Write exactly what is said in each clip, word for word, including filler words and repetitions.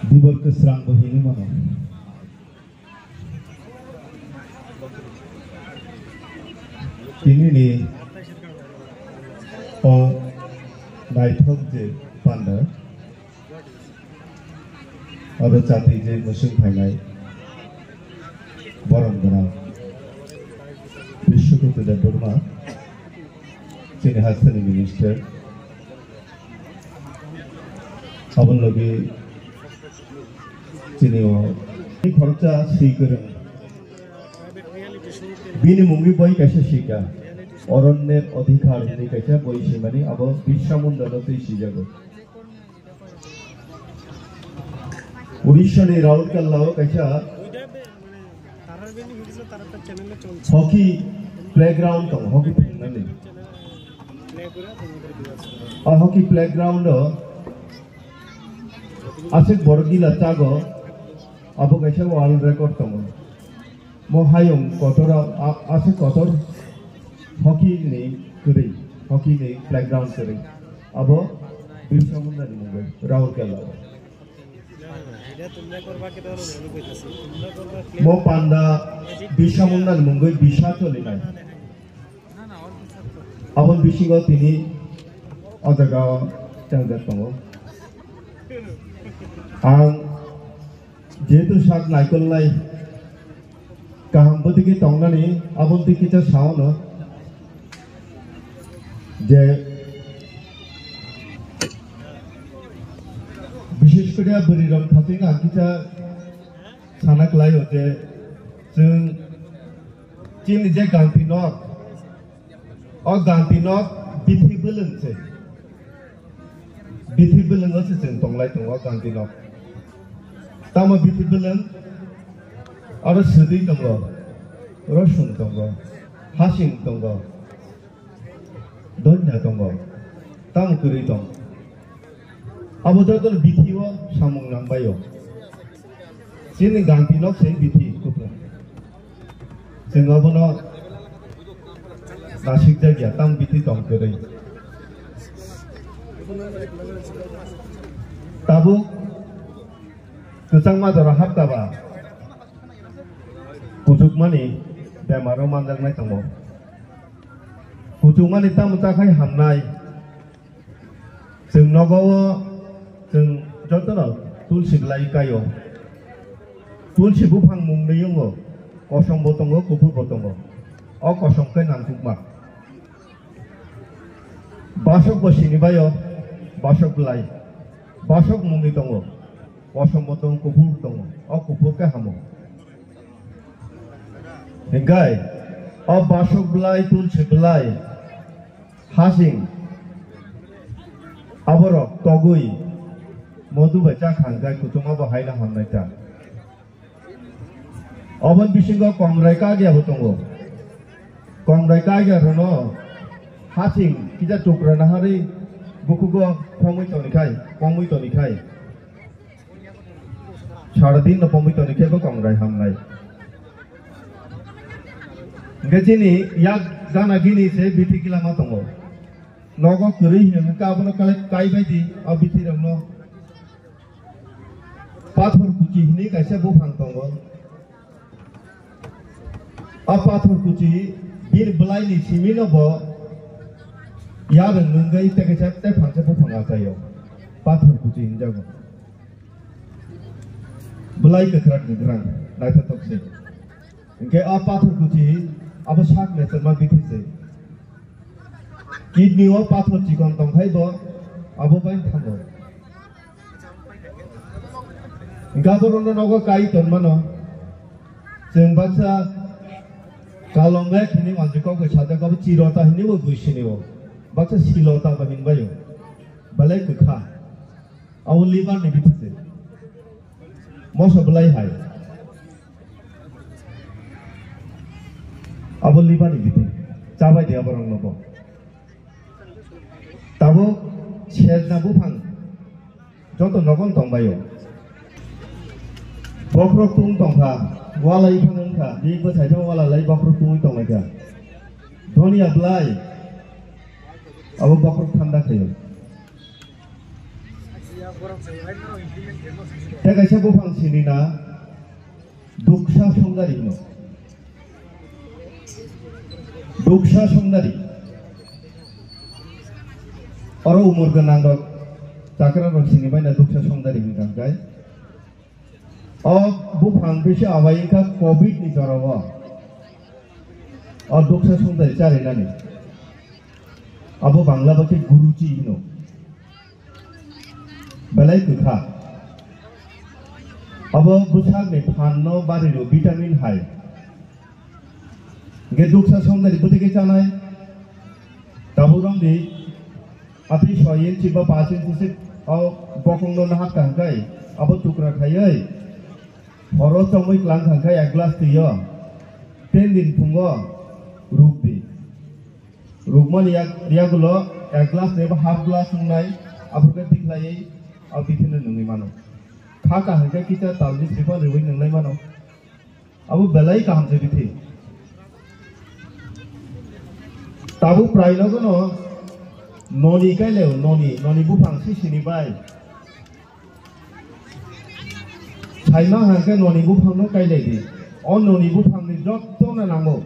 Dibor kwsrang bo hinwi mano. Tini ni o naithok je panda, oro chati je mwswng phainai borom gwnang Bishwakoti Debbarma, chini hasteni minister, aboni logi chini o khoroksa swi kwrwng. Bini mungwi boi kaisa sika, Oronner Odhikar hinwi kaisa boi swimani, abo Birsa Munda no twi swijago. Odisha ni Rourkela o kaisa hockey playground tongo, hockey phingnani. O hockey playground o aswk borok gila chago, abo kaisa world record tongo. Mo hayung kotor a, a, aswk kotor hockey ni kwrwi, hockey ni playground kwrwi. Abo Birsa Munda ni mungwi Rourkela o. Mo panda Birsa Munda ni mungwi bisa cholinai. Aboni bisingo tini o jaga o chengjak tongo. Ang jehetu sak naikolnai kaham bwtwi khe tongnani, aboni twi kisa sao no je, bishesh kore bwrwi rok phating ang kisa sana kwlai o je, chwng chini je Gandhi nok, o Gandhi nok bithi bwlwng se. Bithi bwlwngo se chwng tonglai tongo Gandhi nok. Tamo bithi bwlwng? Oro swtwi tongo, rosung tongo, hasing tongo, donya tongo, tamo kwrwi tong. Abo jotono bithi o samung nangbaio. Chini Gandhi nok se bithi kupla. Chwng abono nasikjak ya, tamo bithi tong kwrwi. Tabuk kwchangma jora hapta ba kuchukmani bemaro manjaknai tongo. Kuchukmani tamo chakhai hamnai. Chwng nogo o chwng jotono tulsi bwlai kaio. Tulsi buphang mung nwi wngo, kosom bo tongo, kuphur bo tongo. O kosom khe nangkukma. Basok bo sini baio, basok bwlai. Basok mungni tongo, kosom bo tongo, kuphur bo tongo. O kuphur khe hamo. Hinkhe o basok bwlai, tulsi bwlai, hasing, aborok togwi modu bai chakha hwnkhe kuchukma bo haino hamnai ta. Oboni bisingo kongrai kagya bo tongo. Kongrai kagya rwno hasing kisa chukra naharwi bukhugo khomwi tonikhai, khomwi tonikhai. Sara din no pomwi toni khe bo kongrai hamnai. Hingke chini yak gana gini se bithi kilama tongo. Nogo kwrwi hino hingke abono kai, kai bai di o bithi rokno. Pathor kuchi hinwi kaisa buphang tongo. O pathor kuchi bini bwlaini simi no bo yarwng nwngwi tei kaisa tei phansa buphang achaio. Pathor kuchi hinjago. Bwlai kwkhrang kwkhrang naithothok se. Hinkhe o pathor kuchi abo sak naisarma bithi se. Kidney o pathor chikon tongkhai bo abo bai thango. Hinkhe aborokno nogo kai tonmano. Chwng baksa kalonga hini manjui kok bai sajak abo chirota hini bo bui sini o. Baksa silota bo hinbaio. Belai kwkha. Abo liver ni bithi se. Moso belai hai. Abo liver ni bithi. Chabai di aborok no bo. Tabuk sejna buphang joto nogon tongbaio. Bokhorok tung tongkha, walai phang wngkha, bini bwsai phano walalai bokhorok tungwi tonglaikha. Donia belai abo bokhorok thanda khaio. Tei kaisa buphang sini na duksa songdari hino. Duksa songdari. Oro umor gwnang rok, chakra rok sini bai na duksa songdari hino tangkai. O buphang bisi awai wngkha covid ni jora o. O duksa songdari charinani. Abo Bangla bai khe guruchi hino. Belai kwkha. Abo bwsakni phanno bariro vitamin hai. Hingke duksa songdari bwtwi khe chanai. Tabuk romdi atwi soi inchi ba pash inchi se o bokongno nahak ka hwnkhe abo tukra khaiwi horo chongwi klang ka hwnkhe ek glass twi o ten din phungo rukdi. Rukmani yak, yagulo ek glass eba half glass wngnai, aphurkhe tikhlaiwi o bithino nungwi mano. Kha kaham khe kisa talni sriphang riwi nunglai mano. Abo belai kaham se bithi. Tabuk prai nogono noni kaileo, noni, noni buphang sisini bai. Saima hangke noni buphangno kailaidi. O noni buphangni jotono nango.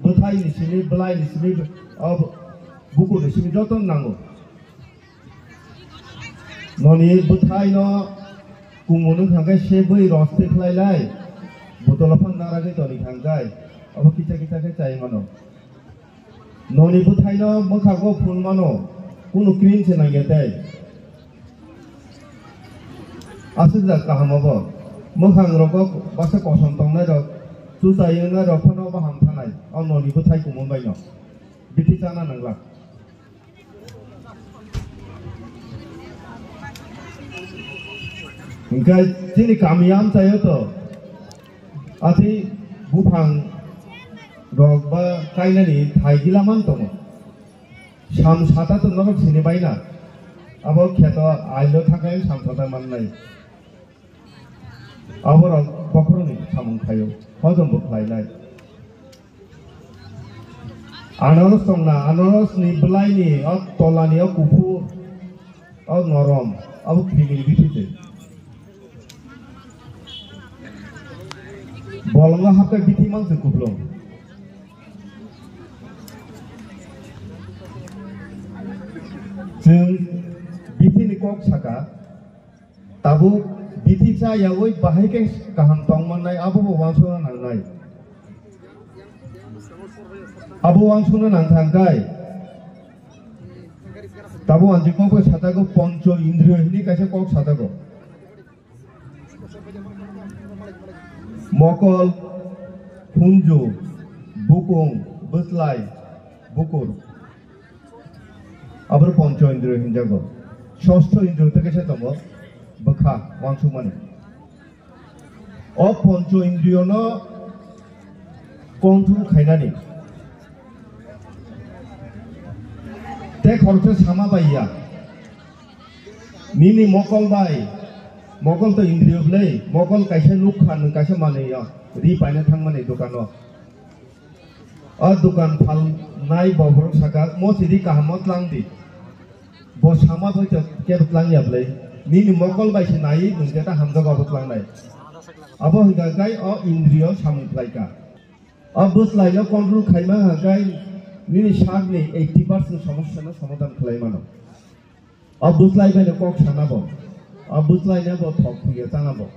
Bwthaini simi, bwlaini simi, o bu-, bukurni simi jotono nango. Noni bwthaino kumun wngkha hangke se bwi roste khlailai. Botolo phang naragwi toni hangkai. Obo kisa kisa khe chai mano. Noni bwthaino mwkhago phunmano, kunu cream se nangya tei. Aswk jak kaham obo. Mwkhang rogo baksa kosom tongnai rok, chuchai wngnai rok phano obo hamthanai. O noni bwthai kumun baino. Bithi chana nangla. Hingke chini kami amchaio to, atwi buphang rok ba kainani thai gila man tongo. Sam sata to norok sini baina. Abo kheto ailo thakai sam sata mannai. Aborok bokhorokni samung khaio, hojombo khlainai. Anaros tongna, anarosni bwlaini, o tolani, o kuphur, o norom, abo krimini bithi se. Bolongo hapkha bithi mangse kuplung. Chwng bithini kok saka, tabuk bithi cha yaui bahai khe kaham tong mannai, abo bo uansukna nangnai. Abo uansukna nang thangkai. Tabuk ang je kok bai sajago, poncho indriyo hinwi kaisa kok sajago. Mokol, hunju, bukung, bwslai, bukur. Aboro poncho indriyo hinjago. Sosto indriyo tei kaisa tongo, bwkha, uansukmani. O poncho indriyono control khainani. Tei khoroksa sama bai ya. Nini mokol bai, mokol to indriyo bwlai, mokol kaisa nukha, nwng kaisa manwi ya, ri paina thangmani dokano. O dokan phalnai bo borok saka, "Mo sidi kaham o tlang di." Bo sama bai to kebo tlang ya bwlai. Nini mokol bai se nai, nwng jeta hamjago abo tlangnai. Abo hwnkha khe o indriyo samung khlaikha. O bwslaino control khaima hwnkha khe nini sakni eighty percent somosya no somadhan khlai mano. O bwslai bai no kok sana bo. O bwslai no bo thok thwiya chana bo.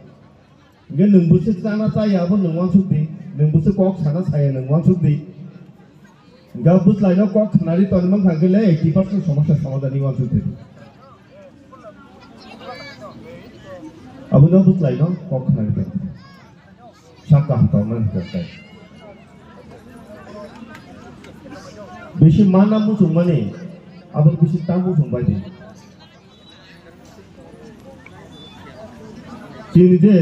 Hingke nwng bwswk chana chaya abo nwng uansuk di, nwng bwswk kok sana saya nwng uansuk di. Hingke bwslai no kok khnari toni mankha hingke le eighty percent somosya somadhan ni uansuk di. Abo no bwslai no kok khnari toni. Sak kaham tongmani hingke tai. Bisi mana muchungmani, abo bisi ta muchung bai di. Chini je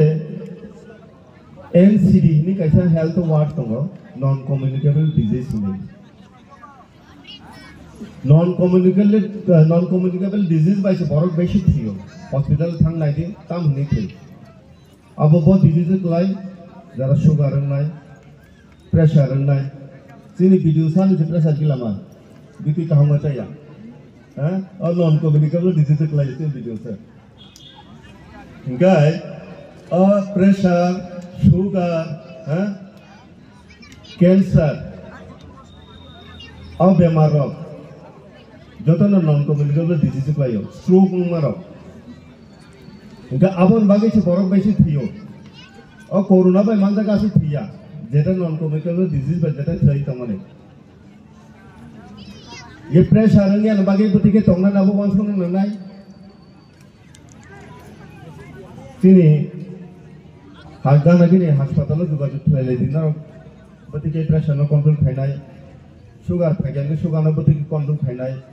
N C D hinwi kaisa health word tongo, non communicable disease hinwi. Non communicable, non communicable disease bai se borok besi thwiyo. Hospital thang nai di, tam hinwi thwi. Abo bo disease kwlai, jara sugar wngnai, pressure wngnai. Chini video sani je pressure gila ma. Biti kaham ma chaya. Ha? O non communicable disease kwlai chini video sa. Hingkai o pressure, sugar, ha, cancer, o bemar rok jotono non communicable disease khlaio, stroke wngma rok. Hingke aboni bagwi se borok bai se thwio. O corona bai manjak aswk thwiya, jeta non communicable disease bai jeta thwi tongmani. Ye pressure wngya ni bagwi bwtwi khe tongna nabo wansukna nangnai. Chini hajda nagini hospital o jogajog khlai lai di norok bwtwi khe pressure no control khainai, sugar phaikya ni sugar no bwtwi khe control khainai.